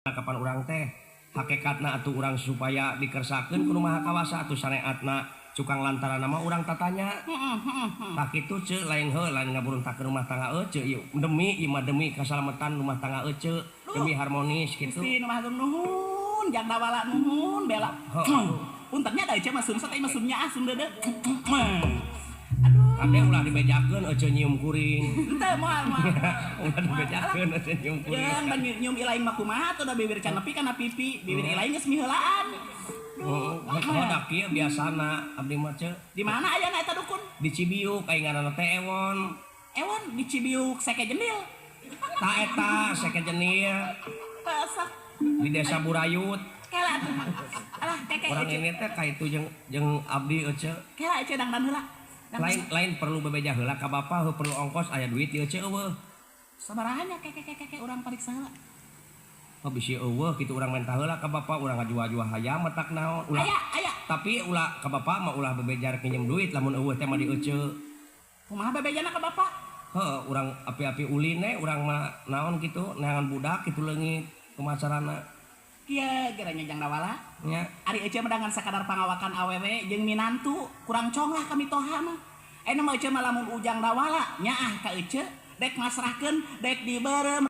Kapan urang teh hakikatna atuh urang supaya dikersakeun ku nu Maha Kawasa atuh sareatna cukang lantaran mah urang tatanya. Tah kitu ceu, lain heuh, lain ngaburuntakeun rumah tangga ece ieu, demi ieu mah, demi kasalamatan rumah tangga ece, demi harmonis kitu. Gusti nu Maha Agung, nuhun Jang Dawala, nuhun bela. Heuh. Puntennya da ece mah sun teh mah sunnya ah sun deudeuh. Aduh. Kade ulah dibejakeun ece nyium kuring. Henteu, moal moal. Ulah dibejakeun ece nyium kuring. Jeung da nyium ilaing mah kumaha tuh, da bibir can nepi kana pipi, bibir ilaing geus miheulaan. Heeh, da kieu biasana abdi mah, ceu. Di mana ayana eta dukun? Di Cibiuk, aing ngaranna teh Ewon. Ewon di Cibiuk Seke Jendil. Ta eta Seke Jendil. Sok. Di Desa Burayut. Kela atuh. Alah, keke. Orang ece. ini teh ka itu jeung jeung abdi ece. Kela ece dangdan heula. Dangdan. Lain lain perlu bebeja heula ka bapak, heuh, perlu ongkos, aya duit ieu ece eueuh. Sabaraha nya, keke keke keke urang pariksa heula. Oh, bisi eueuh kitu urang menta heula ka bapak, urang ngajual-jual hayam matak naon ulah. Aya, aya. Tapi ulah ka bapak mah, ulah bebeja rek nginjem duit lamun eueuh teh mah di ece. Kumaha bebejana ka bapak? Heuh, urang api-api ulin we urang mah naon kitu, neangan budak kitu leungit kumaha carana. Kieu geranya Jang Dawala. Nya. Ari ece mah dengan sakadar pangawakan awewe jeung minantu kurang cong lah kami toha mah. Ayeuna mah ece mah lamun Ujang Dawala nyaah ka ece dek masrahkeun dek dibeureum.